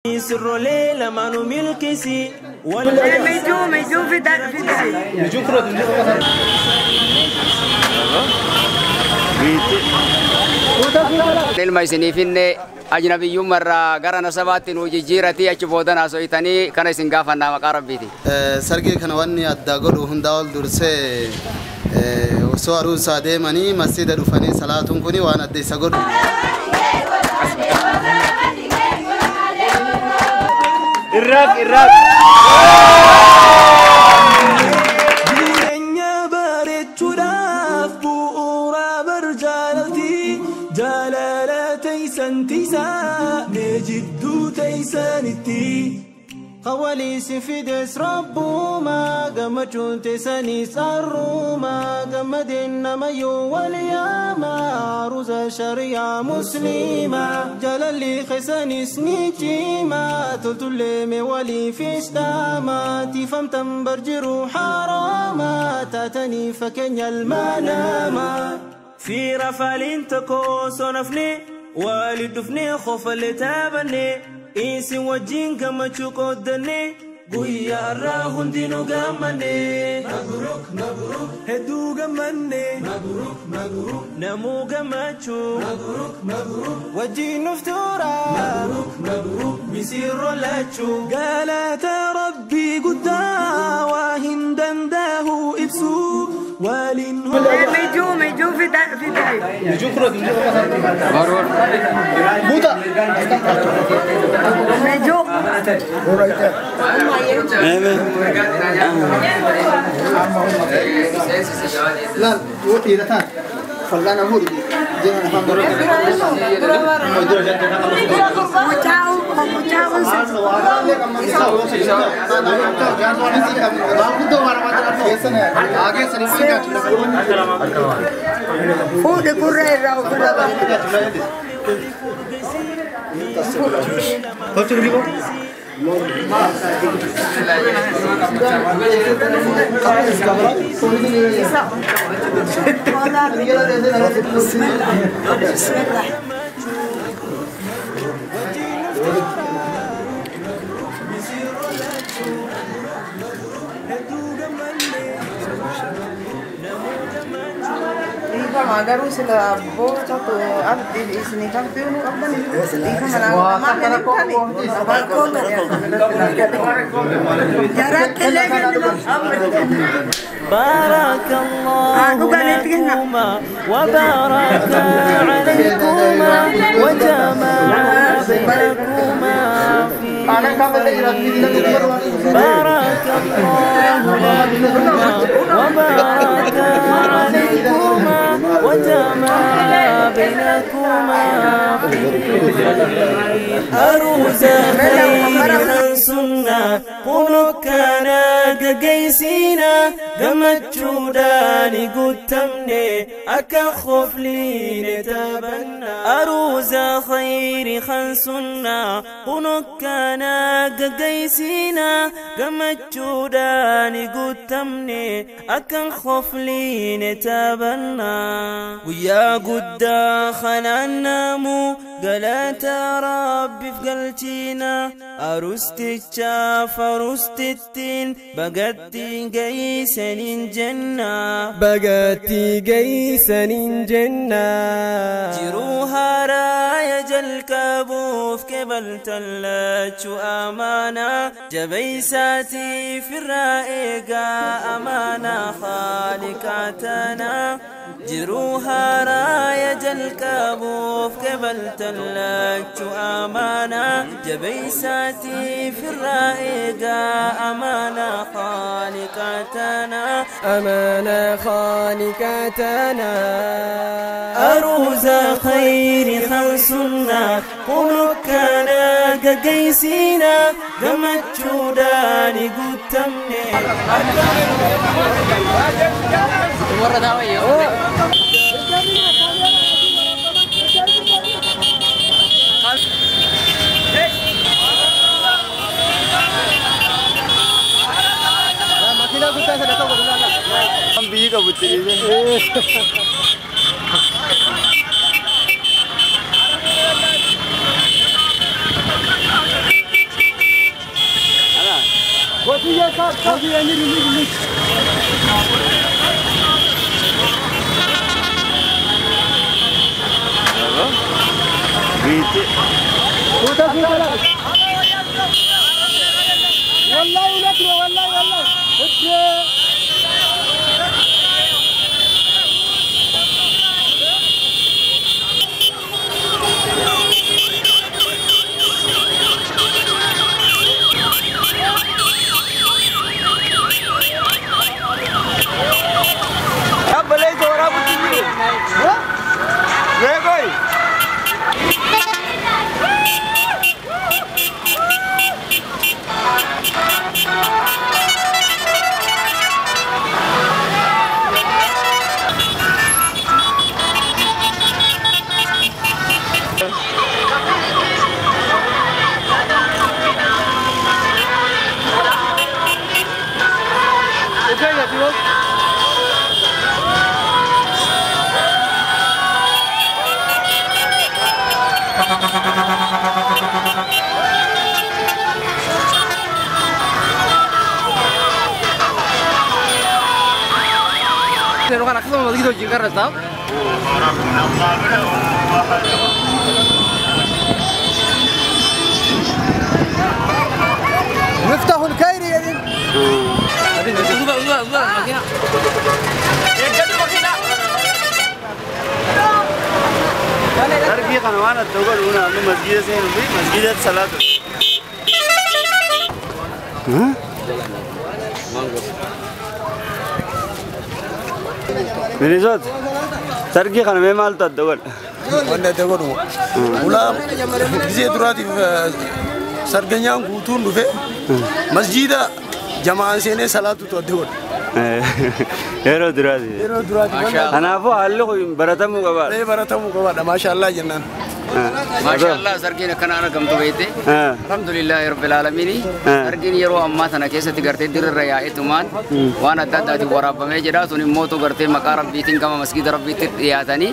Sirrolee lamaanuu milkisi. Mijuu mijuu fida fida. Ilma isiniifinne ajnabiyyummarraa gara nasabaatti nuu jijjiiratii achi booda naasoyitanii kana isin gaafannaa maqaa rabbiiti. Sargii kana wanni adda godhu hundaa ol dursee osoo aruusaa deemanii masjiida dhufanii salaatuun kuni waan adda isa godhu. Irraaq irraaq. Jireenya bareechuudhaaf bu'uura bar jaalalti jaalala teeysan tiisaa mee jidduu teeysanitti. Qawwaliisi fides rabbuuma gammachuun teessanis arruuma gammadeen namayyuu wal yaama aruusa shariyaa musliima jaalalli keessanis ni cima toltullee mee waliifis dhaama tiifamtan bar jiru haraama taatanii fakkeenya ilma. Fi rafaaliin tokko osoo nafne waliin dhufne kofallee taphanne isin wajjin gammachuu qooddanne guyyaa irraa hundinuu gammanne. Mabruk mabruk hedduu gammanne. Mabruk mabruk namuu gammachuu. Mabruk mabruk Wajjin nuftuura. Mabruk mabruk misirroo lachuu. Galata rabbii guddaa waa hin danda'u ibsuu waliin Mijuu mijuu fida fida. Mijuu. Laal yoo dhiira taate fal'aana fuudhi jenna afaan Mucaa mucaa fuudhi gurra irraa ofirra ba'a. Bismillah. Dhiifama garuu sila bootatu abdii isiniif abdii nu qabdan dhiifama namaa kennittani. Jaratti illee kennuma. بارك الله لكما وبارك عليكما وجمع بينكما في بارك الله لكما وبارك عليكما وجمع بينكما في أروز خير سنة قلوا كان قيسينا gammachuudhaan guutamne akka khofliine taphanna aruuza khayri khansunna kunukkaana gaggaysiina gammachuudhaan guutamne akka khofliine taphanna guyyaa guddaa kanaannamu galata rabbiif galchiina arustichaaf arustittiin bagattiin geeysaniin jenna Bagatti geeysaniin jenna. Jiruu haaraa jalqabuuf kebaltan lachuu amaanaa jabeeysaatiif irraa eegaa amaanaa khaaliqaatanaa jiruu haaraa jalqabuuf kebaltan lachuu amaanaa jabeeysaatiif irraa eegaa amaanaa khaaliqaatanaa Amaana khaaliqatanaa. أروز خير خمسنا قلوا كان قيسينا قمتشوداني قدامني. Biyyi qabutti dhiisee. مفتاح الكيري يا دي. تركي قنوان الدول هنا مسجد سين مسجد الصلاة. Minnesota sargii kana mee maaltu adda godha? Wanni adda godhu ulaa gisee duraatiif sarganyaan guutuun dhufe masjiida jamaan seenee salaatutu adda godha. Yeroo duraati. Yeroo duraati. Kanaafuu haalli kun baratamuu qabaadha. Baratamuu qabaadha maashaallah jennaan. Maashaallah sargiin akkanaan argamtu beekte. Alhamdulillahi rabbil aalamiin. Sargiin yeroo ammaa tana keessatti gartee dirra yaa'etumaan waan adda addaatiin waraabamee jira. Sun immoo gartee maqaa rabbiitiin gama masgiida rabbiitti dhiyaatanii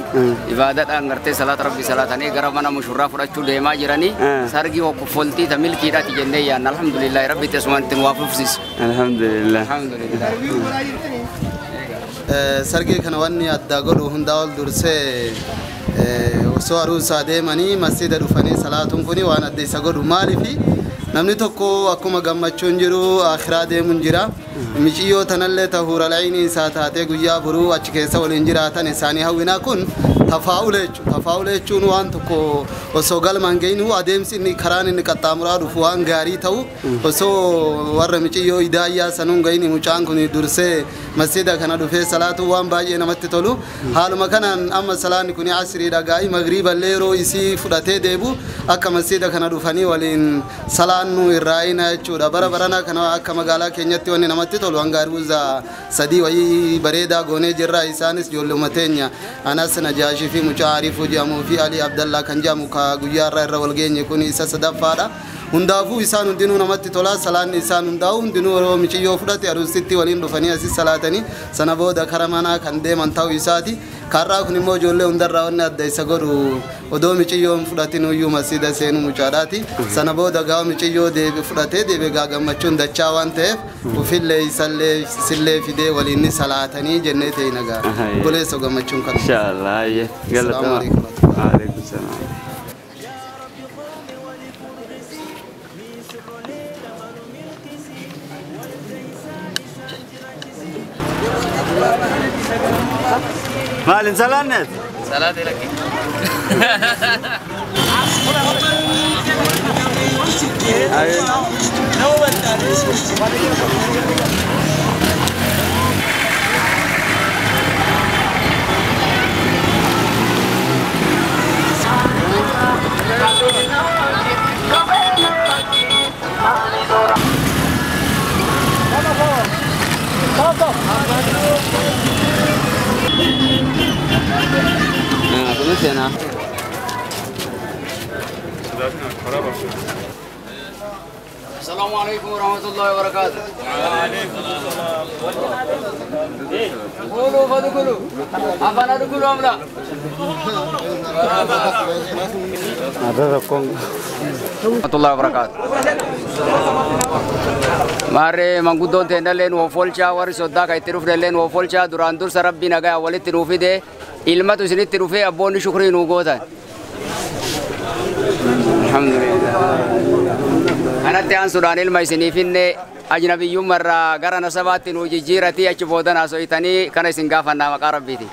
ibaadaadhaan gartee salaata rabbii salaatanii gara mana mushurraa fudhachuu deemaa jiranii sargii hokkofoltii ta milkiidhaati jennee yaanna. Alhamdulillahi rabbi teessumaan ittiin waa fufsiisu. Alhamdulillah. Alhamdulillah. Sargii kana wanni adda godhu hundaa ol dursee osoo aruusaa deemanii masjiida dhufanii salaatuun kuni waan adda isa godhu maaliifi namni tokko akkuma gammachuun jiru akhiraa deemuun jira miciyyoo tanallee tahuura laayinii isaa taatee guyyaa boruu achi keessa waliin jiraatan isaanii hawwinaa kun tafaa'ula jechuudha. Tafaa'ula jechuun waan tokko osoo galmaan geenyu adeemsi inni karaan inni qaxxaamuraa dhufu waan gaarii ta'u osoo warra miciyyoo idaayyaa sanuun gahini mucaan kun dursee masjiida kana dhufee salaatu waan baay'ee namatti tolu. Haaluma kanaan amma salaanni kun asriidha gaa'ii magriiballee yeroo isii fudhatee deebu akka masjiida kana dhufanii waliin salaannu irraayina jechuudha. Bara barana kana akka magaalaa keenyatti wanni namatti tolu hanga aruuza sadii wayii bareedaa goonee jirra. Isaanis ijoolluma teenya Anas Najaashii fi mucaa Ariifuu jedhamuu fi Alii Abdallaa kan jedhamu ka guyyaa irraa irra wal geenye kun isa sadaffaadha. Hundaafuu isaan hundinuu namatti tola. Salaanni isaan hundaa'u hundinuu yeroo miciyyoo fudhate aruusitti waliin dhufanii asii salaatanii sana booda kara manaa kan deeman ta'uu isaati. Karraa kun immoo ijoollee hundarraa wanni adda isa godhu odoo miciyyoon fudhatin iyyuu masjiida seenuu mucaadhaati. Sana booda gaafa miciyyoo deebi fudhatee deebi gaa gammachuun dachaa waan ta'eef ufillee isallee sillee fidee waliin ni salaatanii jennee ta'e nagaa. Obboleessa gammachuun kan. Inshaallah galatama. Waalaikum salaam. Maalin salaannet? Salaat lakki. السلام عليكم ورحمة الله وبركاته. وعليكم السلام. قولوا فادخلوا. أفلا ادخلوا أم لا؟ Warahmatullahi wabarakatuh. Maarree manguddoon teennallee nu ofolchaa warri soddaa kan itti dhufnellee nu ofolchaa duraan dursa rabbi nagaa walitti nuu fide ilmatu isinitti dhufee abboonni shukrii nuu gootan. Alhamdulillah. Kanatti aansuudhaan ilma isiniif hinne ajnabiyyummaa irraa gara nasabaatti nuu jijjiiratii achi boodan haasofitanii kana isin gaafannaa maqaa rabbiiti.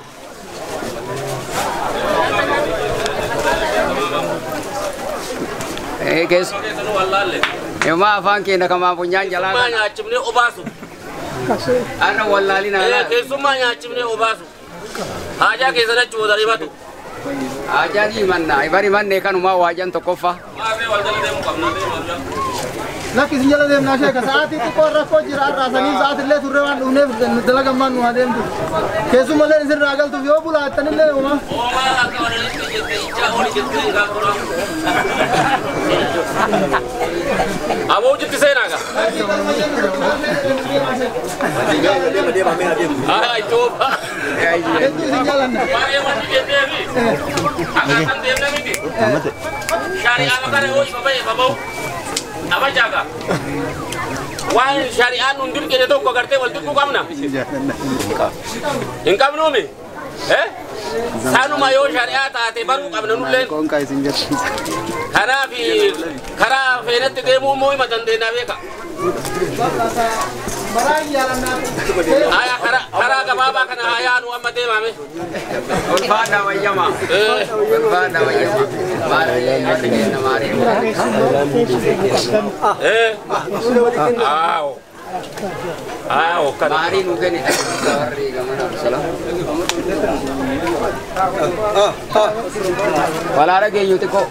Keessa. Yoma afaan keenya kamaa funyaan jalaa. Keessummaa nyaachifnee obaasu. Ana wallaalina. Keessummaa nyaachifnee obaasu. Haajaa keessan achi booda himatu. Haajaan himanna. Ibari manne kanumaa waajaan tokkoffaa. Lakki isin jala deemnaa sheeka sa'aatii xiqqoo rakkoo jira har'aa saniif sa'aatillee turre waan dhufneef dalagammaan nu haa deemtu. Keessumallee isin irraa galtuuf yoo bulaattanillee uumaa. Oomaa akka walitti jette ijaa oli jettee gaafura. Aboo jitti seenaa gaa. Haa ittooba. Hedduu isin jaalanna. Baay'ee wanti jenneefi. Akkaataan deemna miti. Shari'aa kana yoo ifa ba'e ifa ba'u. Abajaga. Waan shari'aan nun dirqine tokko agartee wal dirquu qabna. Hin qabnuumi. Sanuma yoo shari'aa taate baruu qabna nulleen. Kanaaf karaa feenatti deemuu immoo hima dandeenya beeka. Karaa gabaabaa kana hayaa nu amma deemame. Ulfaadha wayyama. Ulfaadha wayyama. Maarree harri kenna maarree. Aawo. Aawo kana. Maarii nu kennite warri gamana salaam. Walaala geenyu xiqqoo.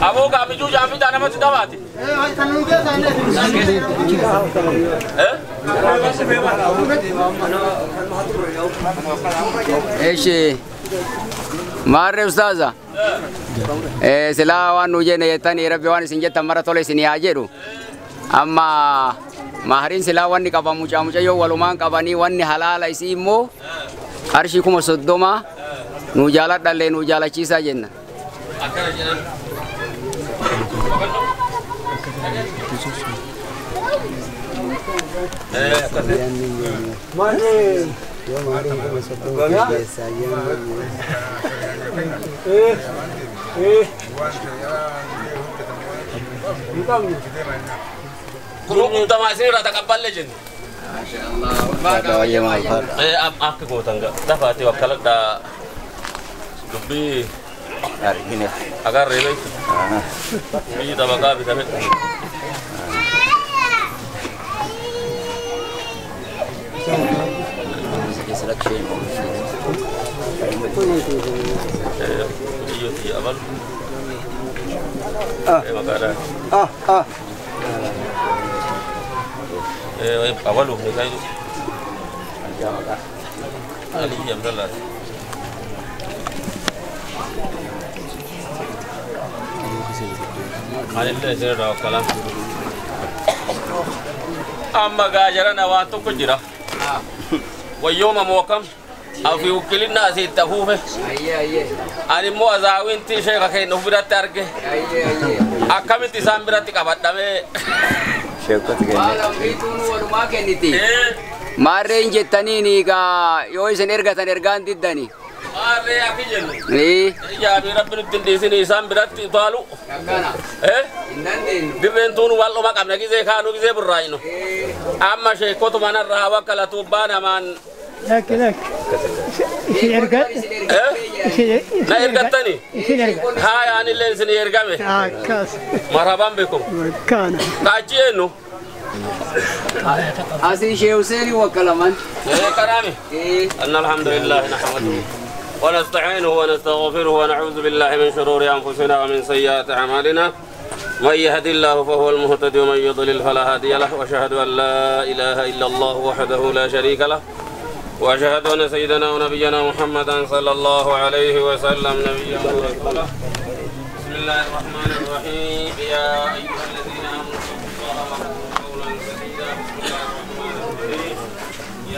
Aboo gaaffichuu jaanfitaa namatti taphate. Eeshi maarree ustaaza. Silaa waan nu jenne jettanii rabbi waan isin jettan mara tole isin haa jedhu. Amma mahariin silaa wanni qaban mucaa mucayyoo walumaan qabanii wanni halaala isii immoo qarshii 30,000 nu jaaladhallee nu jaalachiisaa jenna. Akkana jedhan. Kuma isin irraa taqabballe jenna. Akka gootan dafaatee wakkaladhaa dubbii agarree beektu biyyi tabaqaa bitame. Biyyooti abalu. Maqaadhaan. Abalu ni kayu. Ali Abdullah. Alillee sirra wakkalan. Amma gaajara waan tokko jira. Wayyooma mookam. Afi ukkilinna asitti hafuufe. Ani immoo azaawinti sheeka keenya of biratti arge. Akkamitti isaan biratti qabadhamee. Walumaa kenniti. Maarreen jettaniin egaa yoo isin ergatan ergaan diddani. Maarree akki jennu. Ijaabi rabbi nutti hin dhiisin isaan biratti utaalu. Hin dandeenyu. Dirreen tuun wal dhuma qabna gizee kaanuu gizee burraayinu. Amma sheekotuma narraa wakkalatu baa namaan. Lakki lakki. Isin ergatte. Na ergattani? Isin ergatte. Haa anillee isin ergame. Akkas. Marhaban bikum. Kana. Kaachi eenyu? Asii Shee Hussein wakkalaman. كلامي أن الحمد لله نحمده ونستعينه ونستغفره ونعوذ بالله من شرور أنفسنا ومن سيئات أعمالنا من يهد الله فهو المهتدي ومن يضلل فلا هادي له وأشهد أن لا إله إلا الله وحده لا شريك له وأشهد أن سيدنا ونبينا محمدا صلى الله عليه وسلم نبيا ورسوله. بسم الله الرحمن الرحيم. يا أيها الذين آمنوا اتقوا الله وقولوا قولا سديدا. بسم الله الرحمن الرحيم.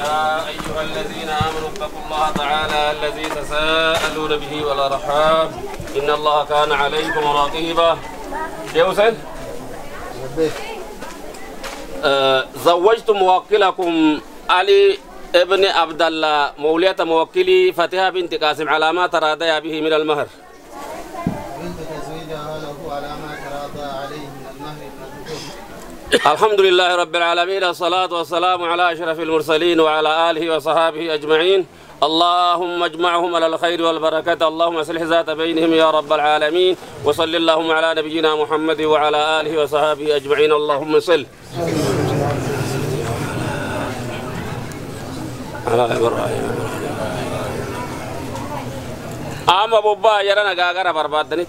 يا أيها الذين آمنوا اتقوا الله تعالى الذي تساءلون به والأرحام إن الله كان عليكم رقيبا. يا حسين، زوجت موكلكم علي ابن عبد الله مولية موكلي فتحة بنت قاسم على ما تراضي به من المهر. بنت تزويجها له على ما تراضى عليه من المهر. الحمد لله رب العالمين، الصلاة والسلام على أشرف المرسلين وعلى آله وصحابه أجمعين. اللهم اجمعهم على الخير والبركة، اللهم اصلح ذات بينهم يا رب العالمين، وصل اللهم على نبينا محمد وعلى آله وصحابه أجمعين. اللهم صل على إبراهيم. أما بابا يرانا غاغرا بربادنيت.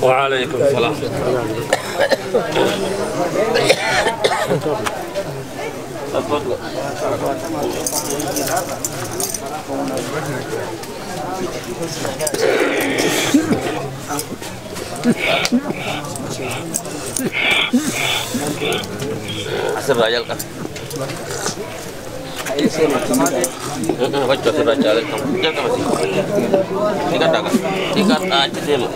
وعليكم السلام. تفضل. Asirraa jalqabe. Wajju asirraa jalqaba. Xiqqaadhaa xiqqaadhaa achi deema.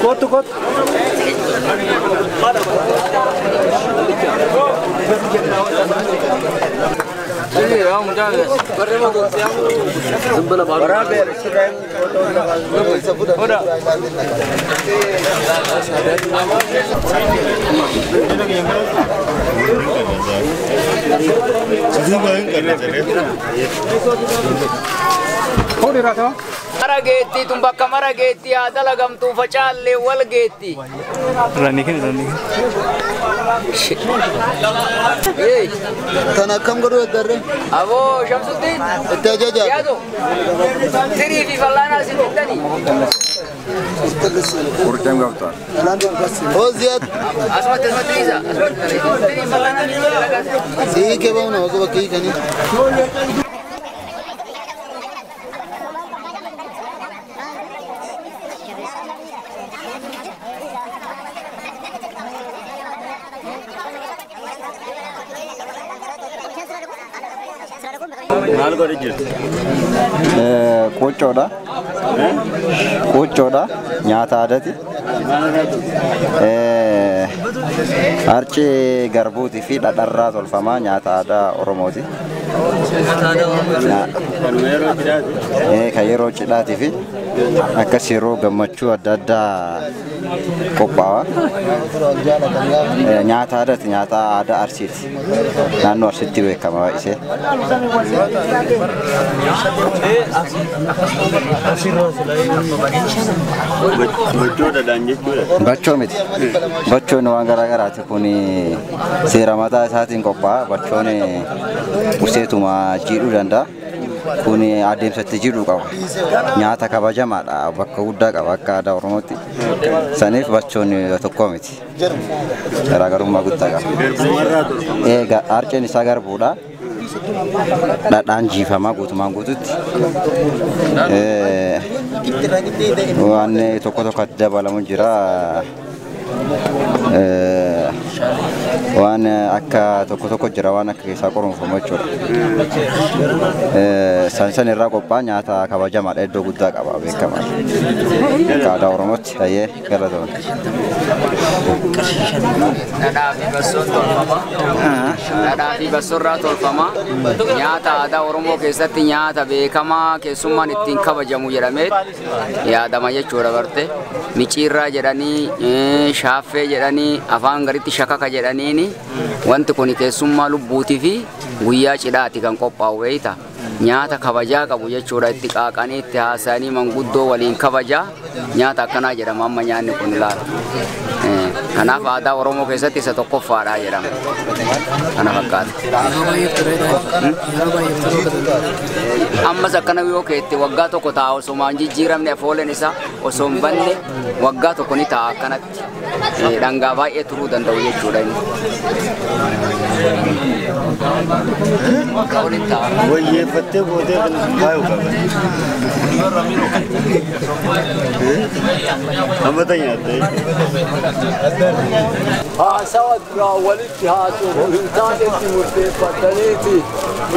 Kottu kottu. Mara geetti tun bakka mara geetti haa dalagamtuu facaallee wal geetti. Tan akkam godhu eddarre? Aboo Shamsuddin. Itti ajaja. Yaadu. Tirii fi fallaanaa isin diddanii. Qurxeen qabxaa. Oo Ziyaad. Asumatti asumatti isa. Asumatti. Tirii fallaanaa Sii kee bauna bakka bakka hiikanii. Maal godhe jirti? Qoccoodha. Qoccoodha. Nyaata aadaati. Harcee garbuutii fi dhadharraa tolfamaa nyaata aadaa Oromooti. Kan yeroo cidhaatii fi akkas yeroo gammachuu adda addaa qophaa'a. Nyaata aadaati. Nyaata aadaa Arsiiti. Naannoo Arsiitti beekama baay'isee. Bachoo miti. Bachoon waan garaa garaati. Kun seera mataa isaatiin qophaa'a. Bachoon useetuma jiidhuu danda'a. Kun adeemsatti jiidhuu qaba. Nyaata kabajamaadha. Bakka guddaa qaba akka aadaa Oromootti. Saniif bachoon tokko miti. Garaagarummaa guddaa qaba. Harceen isaa garbuudha. Dhadhaan jiifamaa guutumaan guututti. Waan tokko tokkotti dabalamu jira. Waan akka tokko tokko jira waan akka keessaa qoromfamu jechuudha. San irraa qophaa'a nyaata kabajamaadha iddoo guddaa qaba beekamaadha. Akka aadaa Oromootti hayyee galatoomne. Dhadhaa fi bassoon tolfama. Dhadhaa fi bassoorraa tolfama. Nyaata aadaa Oromoo keessatti nyaata beekamaa keessummaan ittiin kabajamu jedhamee yaadama jechuudha barte. Micciirraa jedhanii, shaaffee jedhanii, afaan garitti shakaka jedhaniini wanti kun keessummaa lubbuutii fi guyyaa cidhaati kan qophaa'u beeyta. Nyaata kabajaa qabu jechuudha itti qaaqanii itti haasa'anii manguddoo waliin kabajaa nyaata akkanaa jedhama amma nyaanni kun ilaala. Kanaaf aadaa Oromoo keessatti isa tokkoffaadha jedhama. Kana fakkaata. Ammas akkana yoo keette waggaa tokko taa'a osoo hin jijjiiramne afooleen isaa osoo hin banne waggaa tokko ni taa'a akkanatti. Dhangaa baay'ee turuu danda'u jechuudha inni. Wayyeeffattee gootee kan kaayu qaba. Amma ta nyaatte. Haasawa duraa walitti haasoo hin taanetti murteeffataniiti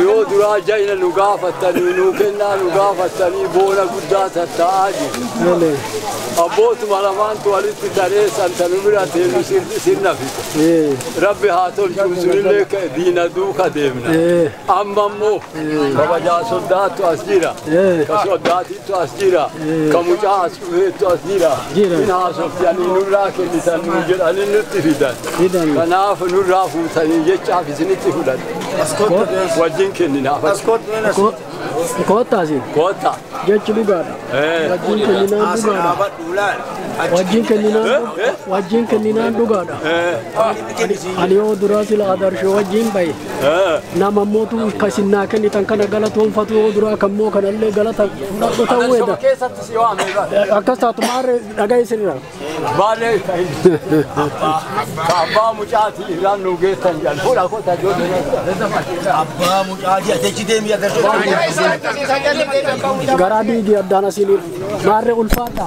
yoo duraa jayina nu gaafatanii nuu kennaa nu gaafatanii boona guddaa tatta'aa jiru. Abbootuma lamaantu walitti taree santanu bira teenu sirna fite. Rabbi haa tolchu sunillee diina duuka deemna. Amma immoo kabajaa soddaattu as jira. Ka soddaatittu as jira. Ka mucaa as dhufeettu as jira. In haasoftanii nurraa kennitan nuu jedhanii nutti fidan. Kanaaf nurraa fuutanii jechaaf isinitti fudhadhe. Wajjin kenninaaf. Koottaasi. Kootta. Jechi dhugaadha. Wajjin kenninaan dhugaadha. Wajjin kenninaan dhugaadha. Ani yoo duraa sila adarshoo wajjin bahe nama mootu kasinnaa kennitan kana galatoonfatu yoo duraa kan moo kanallee galata fudhadhu ta'uu eeda. Akkas taatu maarree dhagaa isinirra. Maarree abbaa mucaatii irraan nu geessan jedhan fuudha kota ijoollee. Abbaa mucaatii atechi deemi adarshoo. Garaa diigii addaan asiin maarree ulfaadha.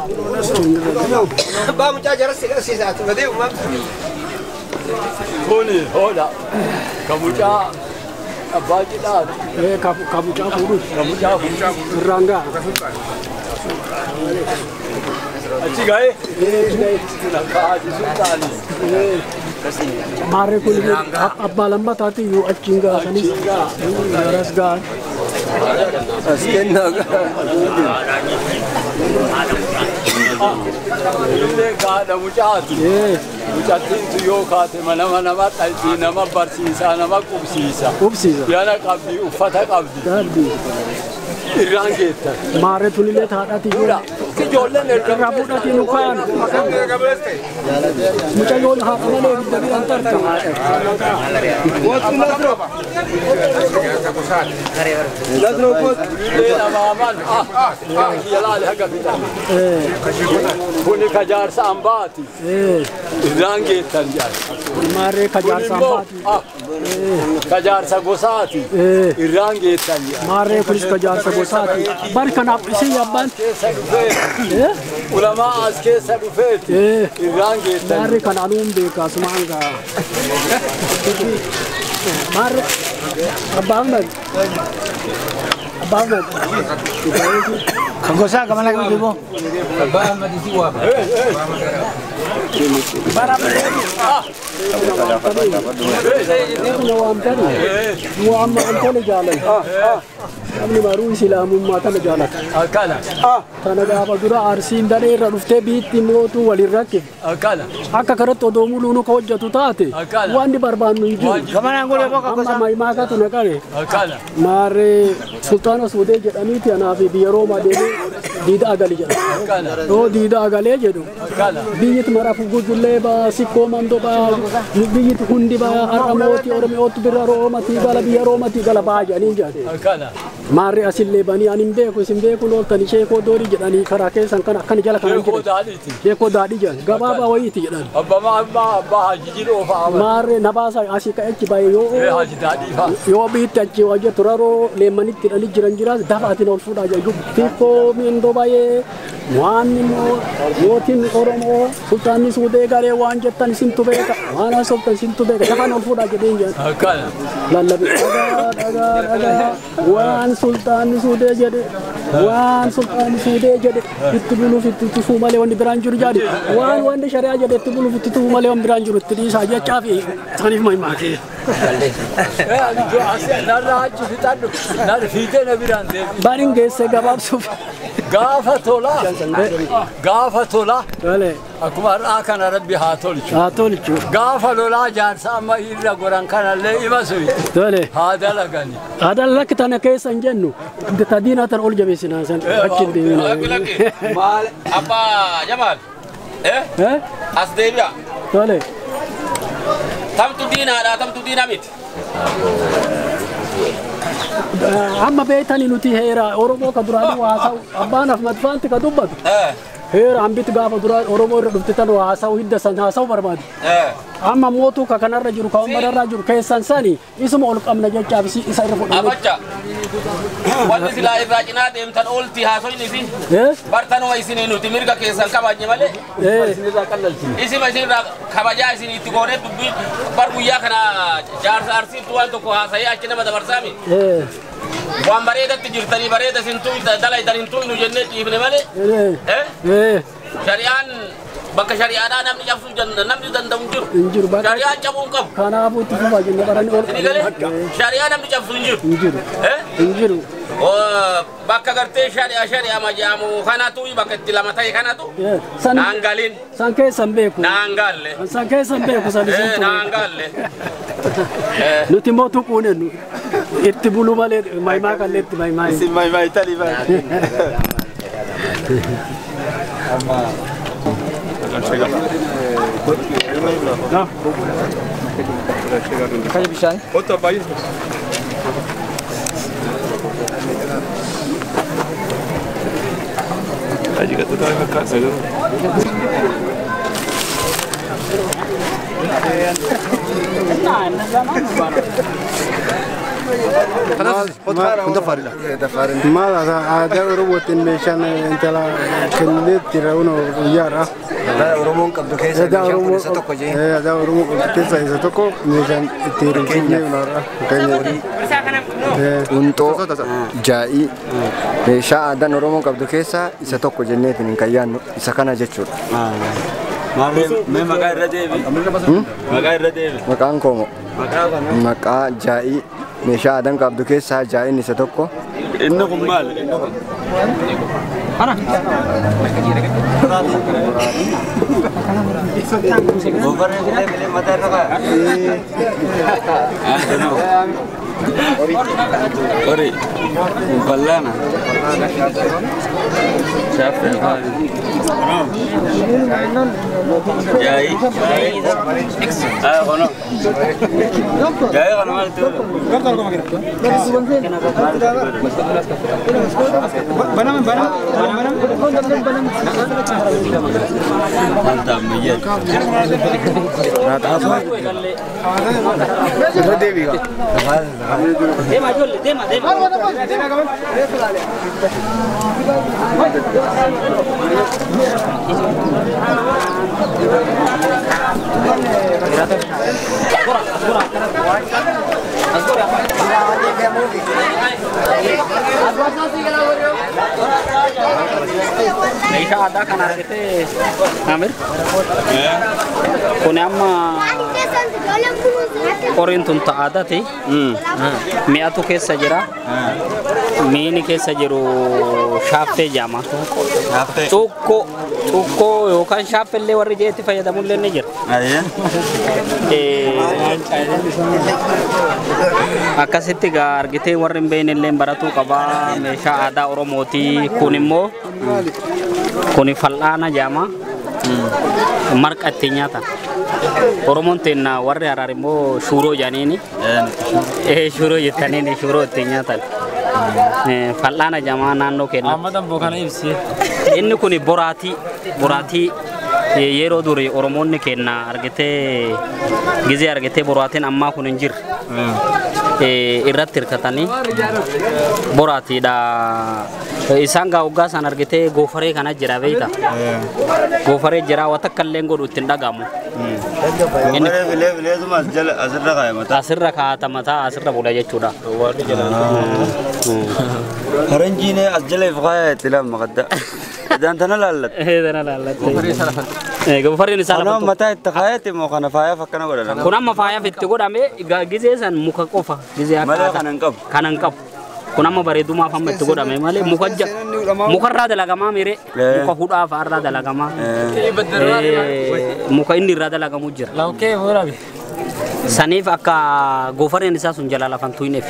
Abbaa mucaa jaras agarsiisaatu badee uumamu. Kuni hoodha. Ka mucaa abbaa cidhaati. Ka mucaa fuudhuuf. Ka mucaa fuudhuuf. Irraan ga'a. Achi ga'ee? Akka haati sultaanii. Maarree kun abbaa lammataati iyyuu achiin ga'asanis garas ga'an. As kennaa ga'a. Illee gaadha mucaati. Mucattiintu yoo kaate nama nama dhaltii nama barsiisaa nama qubsiisa. Qubsiisa. Yana qabdi uffata qabdi. Qabdi. Irraan geettan. Maarree tunillee taadhaati iyyuu. Ijoolleen irraa fuudhatii nu kaan. Mucayyoon haadha malee ibidda biraan tarta. Kuni kajaarsa ambaati. Irraan geettan jedhan. Maarree kajaarsa ambaati. Kajaarsa gosaati. Irraan geettan jedhan. Maarree kunis kajaarsa gosaati. Bari kanaaf isin abbaan. Keessa dhufee. Ulamaa as keessa dhufeeti. Irraan geettan. Maarree kana anuun beekaa sumaan gaa. Maarree Abbaa Ahmed. Abbaa Ahmed. Gosaa gamana kan jiru. Abbaa Ahmed isi waa. Namni maruu islaamummaa tana jaalata. Akkana. Tana gaafa dura arsiin daree irra dhuftee biitti mootuu waliin rakkif. Akkana. Akka kanatti odoo muluun ka hojjetu taate wanni barbaannu hin jiru. Amma maimaakatu na qabe. Akkana. Maarree sultaana Suudee jedhaniiti anaa fi biyya Roomaa deemee diida agali jedha. Yoo diida agalee jedhu biyyit marafu gujullee baa sikkoo mandoo baa biyyit hundi baa har'a mootii Oromiyootti bira Roomatii gala biyya Roomatii gala baa jedhanii jedhan. Akkana. Maarri asillee banii ani hin beeku isin beeku looltani sheekoo doorii jedhanii karaa keessan kan akkana jala kanan jedhan. Sheekoo daadhii jedhan gabaabaa wayiiti jedhan. Abbaa Haji Jiloo fa'a. Maarri na baasa asii ka'echi baay'ee yoo yoo biitti achi hojjetu raroo leemmanitti hidhanii jiran jiraas dafa ati ol fuudhaa jedhu. Fiikkoo miindoo baay'ee waan mootiin Oromoo sultaanni Suudee garee waan jettan isintu beeka waan haasoftan isintu beeka dafaan ol fuudhaa jedheen jedhan. Lallabi dhagaa dhagaa dhagaa waan sultaanni Suudee jedhe waan sultaanni Suudee jedhe itti buluuf itti tufuu malee wanni biraan jiru jedhe waan wanni shari'aa jedhe itti buluuf itti tufuu malee wanni biraan jiru itti dhiisaa jechaa fi saniif mahimaa kee. Narraa achi fixadhu fiixee na biraan deebi. Bariin geesse gabaabsuuf. Gaafa tola gaafa tola akkuma har'aa kana rabbi haa tolchu. Haa tolchu. Gaafa lolaa jaarsa amma irra goran kanallee ima suyi. Tole. Haa dalagani. Haa dalagani tana keessa hin jennu. Tadiinaa tan ol jabeessinaa san achi hin deemina. Maal abbaa Jamaal. As deebi'a. Tole. Tamtu diinaadha tamtu diinaa miti. Amma beektani nuti heera Oromoo ka duraanii haasa'u abbaan Ahmad Faanti ka dubbatu. Heera hambiti gaafa duraa Oromoo irra dhufte tan haasa'u hidda san haasa'u barbaadu. Amma mootuu ka kanarra jiru ka uummatarra jiru keessan sani isuma ol qabna jechaaf isa irra fudhanne. Abacha wanti silaa irraa cinaa deemtan oolti haasoyni isin bartanuma isinii nuti mirga keessan kabajne malee isima isinirraa kabajaa isin itti goonee dubbii bar guyyaa kana jaarsa arsiitu waan tokko haasa'ee achi nama dabarsaami. Waan bareedatti jirtanii bareeda isin dalaytan hin tuynu jennee dhiifne malee. Shari'aan bakka shari'aadhaa namni cabsuu namni danda'u hin jiru. Shari'aan cabuu hin qabu. Kanaafuu itti fufaa jennee baranii ol qabne. Shari'aa namni cabsu hin jiru. Hin jiru. Hin jiru. Bakka gartee shari'aa shari'aa majaamu kanatu bakka itti lama ta'e kanatu. Naan galin. San keessan beeku. Naan galle. San keessan beeku san isin ture. Naan galle. Nuti immoo tuquun hennu itti bulu malee maimaa kallee itti maimaa. Isin maimaa itti baay'ee. Maal aadaa Oromootiin meeshaan intala kennee jira guyyaadha. Aadaa Oromoon qabdu keessa meeshaan kun isa tokko jee. Aadaa Oromoo qabdu keessa isa tokko meeshaan itti heerumsiifnee unaadha. Quntoo jaa'ii meeshaa aadaan Oromoon qabdu keessa isa tokko jenneetiin hin kayyaannu isa kana jechuudha. Mee maqaa irra deebi. Maqaa irra deebi. Maqaan koo maqaa jaa'ii meeshaa aadaan qabdu keessaa jaa'iin isa tokko. Inni kun maal? Ana. Ori. Ballana. Jai. Ah, kono. Jai kono mal tu. Mantap, miyat. Dema jolle, dema, dema. Meeshaa aadaa kana argitee Amir? Kun amma qoriin tun aadaati. Mi'atu keessa jira. Miini keessa jiru shaaftee jedhama. Cuukkoo cuukkoo yookaan shaaffillee warri jeetti fayyadamullee ni jira. Akkasitti egaa argitee warri hin beekne illee baratuu qaba. Meeshaa aadaa Oromooti. Kun immoo kun fal'aana jedhama. Marqa ittiin nyaatan. Oromoon teenna warri Haraar immoo shuuroo jedhaniini. Shuuroo jettaniini shuuroo ittiin nyaatan. Fal'aana jamaa naannoo kenna. Amma damboo kana ibsi. Inni kun boraatii yeroo durii Oromoonni kenna argitee gizee argitee boraatiin ammaa kun hin jirre. Irratti hirkatanii boraatiidha. Isaan gaa hoggaa isaan argitee goofaree kana jira beekta. Goofaree jira waan takka illee godhu ittiin dhagahamu. Goofaree filee fileetuma as jala asirra kaa'e mataa. Asirra kaa'ata mataa asirra bula jechuudha. Faranjiin as jala if kaa'e itti lama qadda. Idaan tana laallatte. Tana laallatte. Goofareen isaa lafa. Mataa itti kaa'eeti moo kana faayaaf akkana godhama? Kun amma faayaaf itti godhame gizee san muka qofa. Gizee akka. Malee kana hin qabu. Kana hin qabu. Kun amma bareedumaaf amma itti godhame malee mukarraa dalagamaa miree muka hudhaa fa'aarraa dalagamaa muka inni irraa dalagamu jira. Saniif akka goofareen isaa sun jala lafan tuyneef.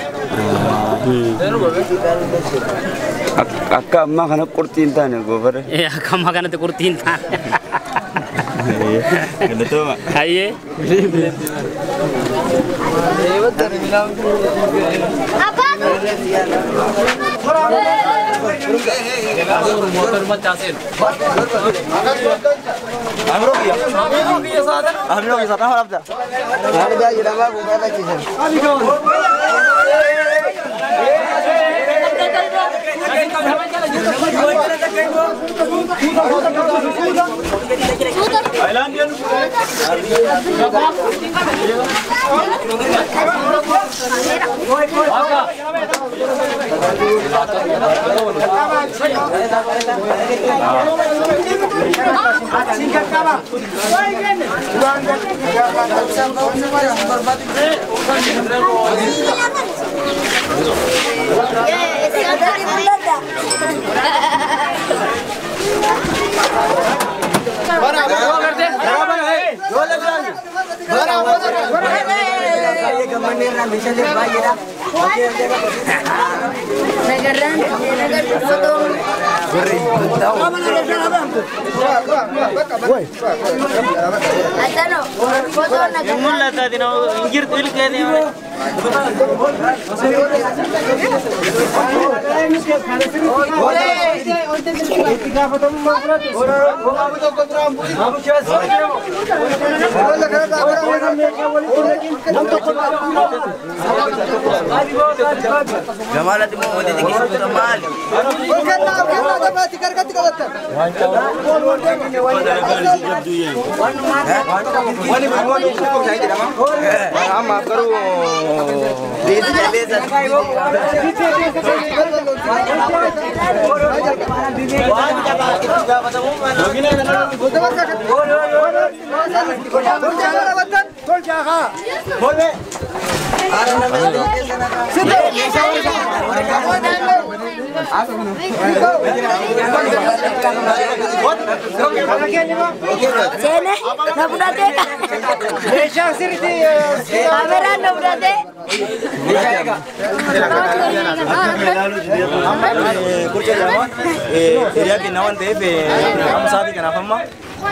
Akka ammaa kana qurxii hin taane goofaree. Akka ammaa kanatti qurxii hin taane. Galatooma. Hayyee.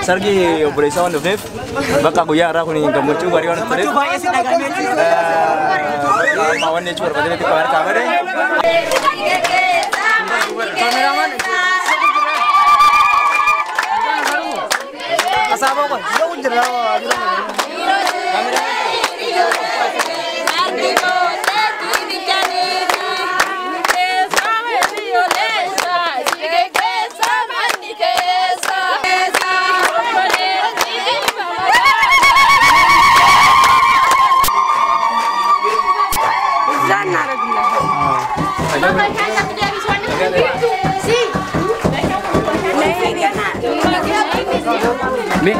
Sargi obboleessaa waan dhufneef bakka guyyaa har'aa kun gammachuu gaarii waan tureef waan jechuu barbaadanitti kabaadhe.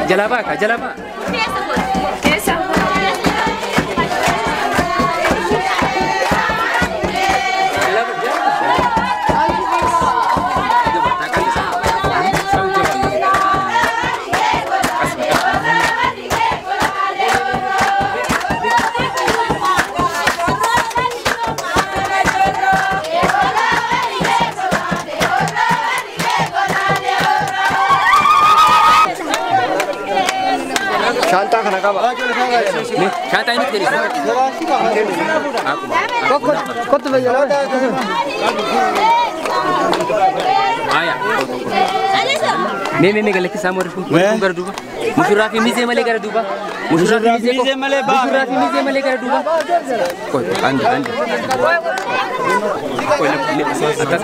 Jalaba ka jalaba. Shanta Shaantaa inni kennisu. Kottu fayyada. Aya. Mee galakkisaa warri kun gara duuba. Mushuraa fi mizee malee gara duuba. Mushuraa fi mizee malee baa. Mushuraa fi mizee malee gara duuba. Koi andi andi. Koi le akkas.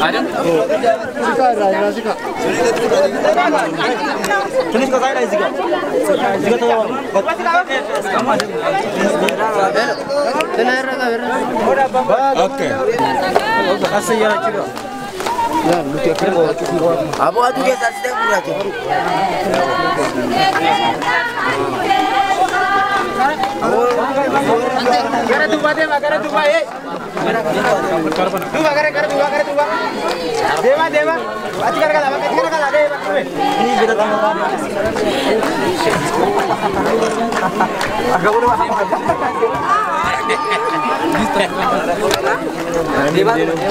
Adam. Okay. Abu adu keessa asitee gurraacha. Gara duuba deema gara duuba ee. Duuba gara gara duuba gara duuba. Deema deema. Achi gara gala achi gara gala deema. Deema deema.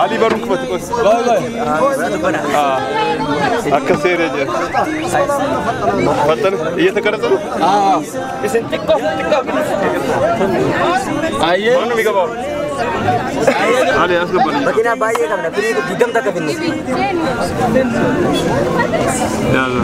Ali barun kubatu kos. Akka seera jira. Fattan iyyata kadhatan? Isin xiqqoo xiqqoo. Ayyee. Waan nuyi qabamu. Ali as gabbani. Makiinaa baay'ee qabna. Firii digdam takka finne. Yalla.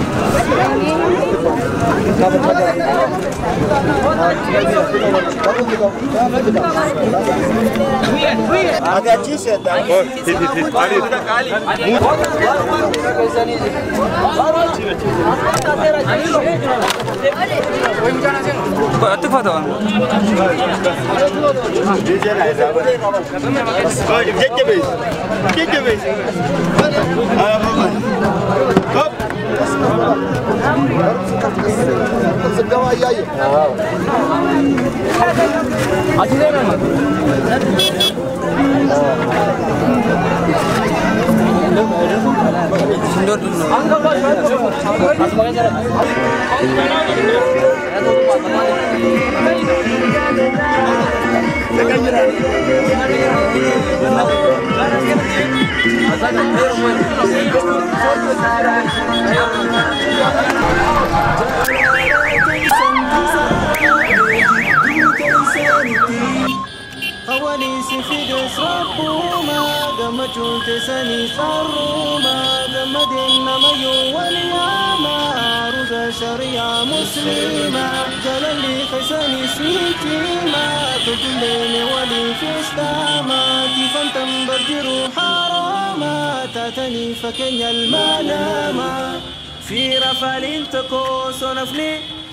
Fakkeenya ilma namaa fi rafaliin tokko osoo nafni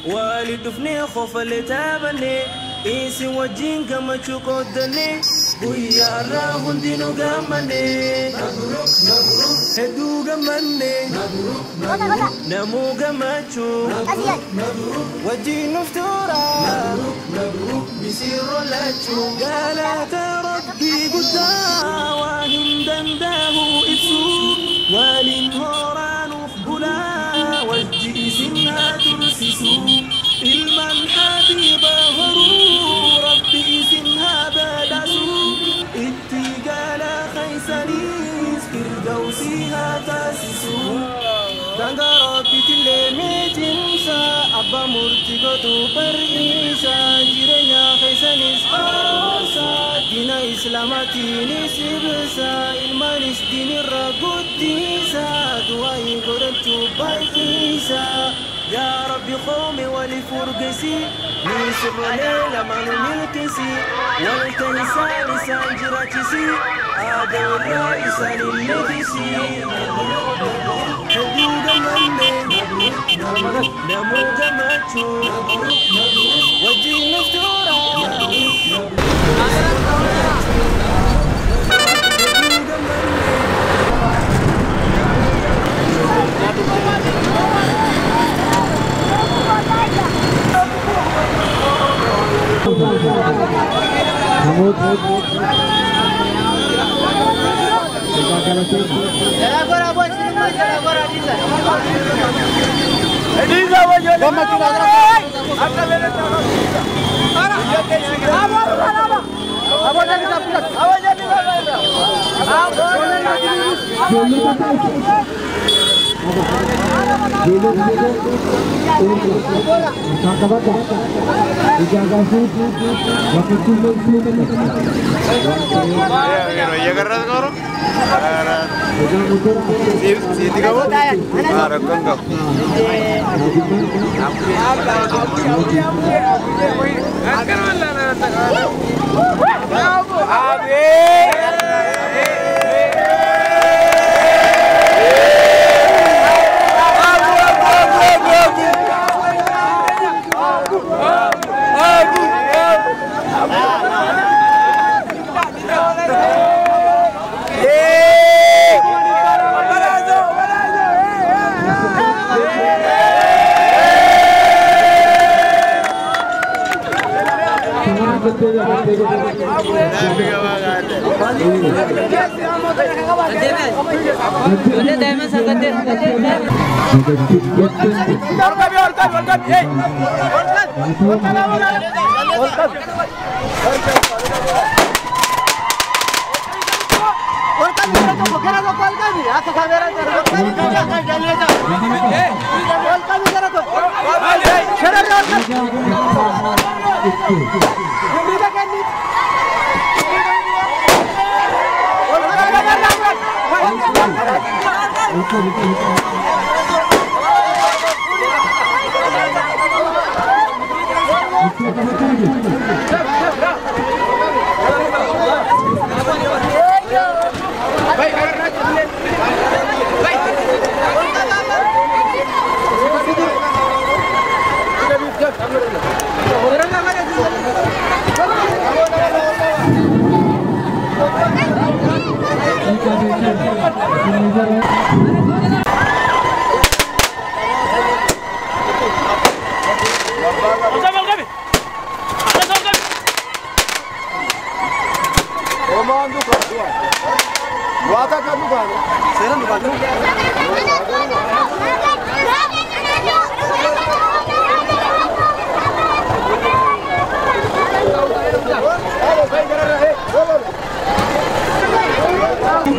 Wali dhufnee qofalee taphannee isin wajjin gammachuu qoodannee guyyaarraa hundinuu gammannee hedduu gammannee namuu gammachuu wajjin nuuf tura misirroo lachuu galata rabbii guddaa waan hin danda'u ibsuu waliin horaanuuf bulaa wajji isin haa tursiisuu ilmaan habiiba horuu rabbi isin haa badhaasuu itti gala keeysaniis firdawsii haa taasisuu daangaa rabbiitillee miitimsa abbaa murtii gootu bar'iisa jireenya keessanis haaromsa diina islaamaatiinis ibsa ilmaanis diinirra guddisa du'aa godhachuu baay'isa يا ربي قومي ولفرقسي نيسر ليلة ما نملكسي والتنسى لسان جراتسي هذا الرئيس للنفسي حدود مني نمو جمعتو وجه مفتورة.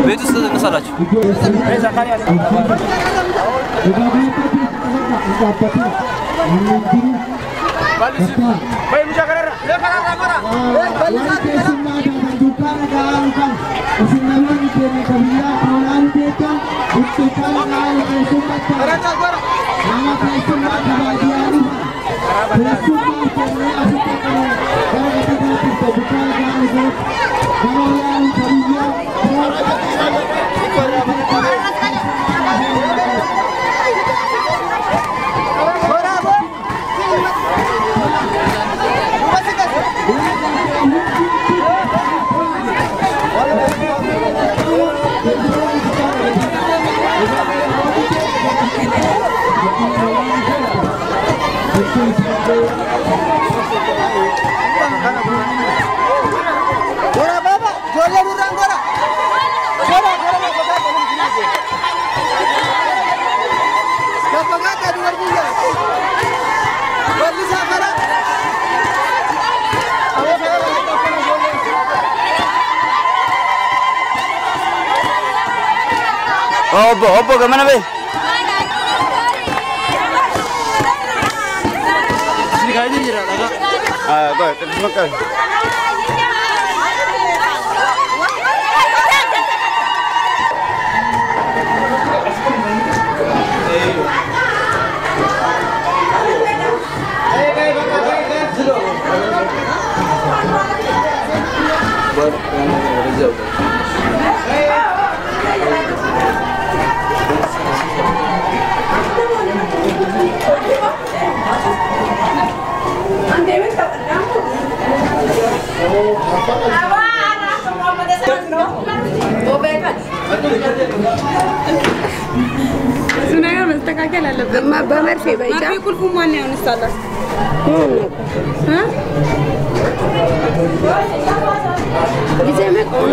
ቤት ውስጥ እንሰራችሁ Gora baba, ijoollee nurraan gora. Gora gora Gafagaadha dubar biyya. Wallisaa fara. Obbo, obbo gamana be. Ah, go, terima kasih. እሱ ነገር መስተካከል አለበት። በመርፌ በይጫ መርፌ ቁልፉ ማን ያነሳላት? ጊዜ መቆም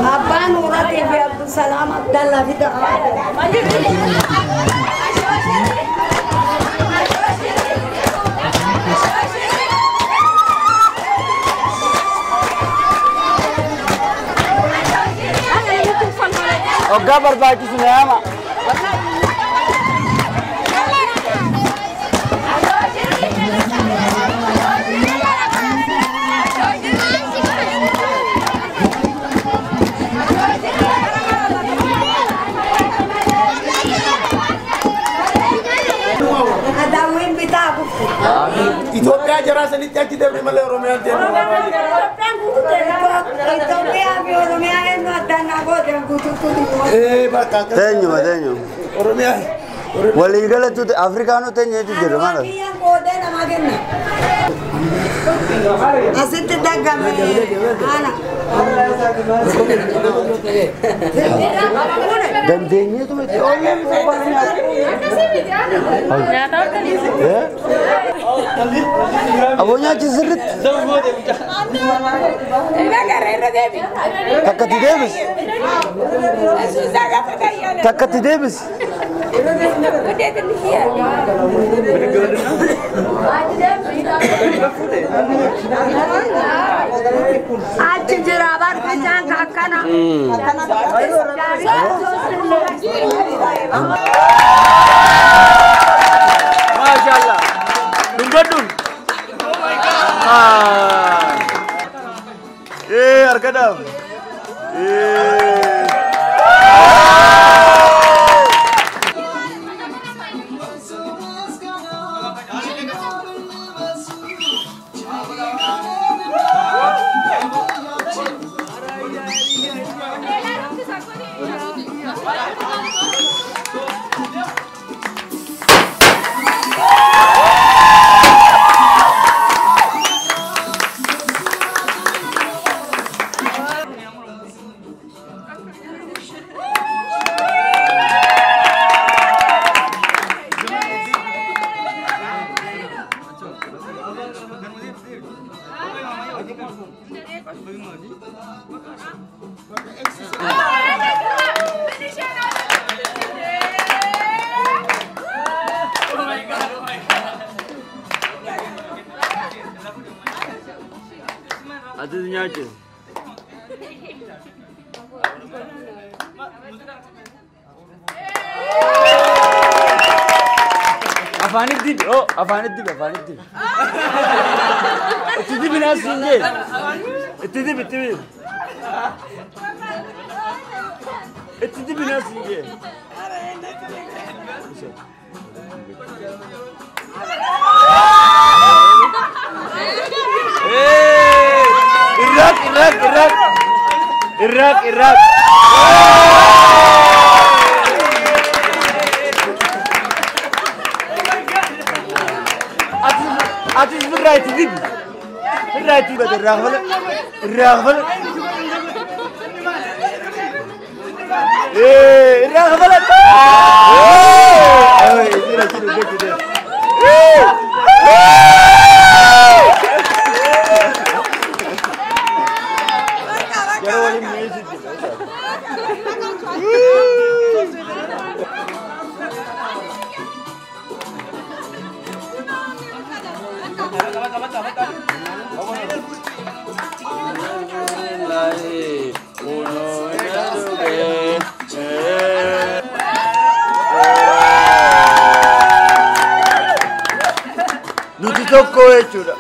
Abbaan Uratii fi Abdusalaam Abdallaa fi Hoggaa barbaachisu na yaama. Adaawwiin bitaa kufte. Itoophiyaa jaraa sanitti achi deemne malee Oromiyaan deemne. Itoophiyaa fi Oromiyaa eenyu addaan naa goote guutuutu. Bakka akkas. Teenyuma teenyuma. Oromiyaa. Walii galatu Afrikaanuu teenyeetu jira maal? Biyyaan qoodee namaa kenna. Asitti daggame haala. Dandeenyeetu miti. Oollee miti Aboo nyaachi sirriitti. Takkatti deebis. Takkatti deebis. Achi jira barqachaan akkana. Maashaallah. Dhungadhu. Harka dhaaf. Atis nyaachise. Afaanitti dibi, oh afaanitti dibi, afaanitti dibi. Itti dibi naas hin jee. Itti dibi, itti dibi. Itti dibi naas hin jee. Iraq, Iraq, Iraq. Iraq, Iraq. Atis birraa itti dibi. Birraa itti dibi. Irraa kafala. Irraa kafala. Irraa kafala. Jira jira jira. Yeroo waliin mi'eessitti. Nuti tokko jechuudha.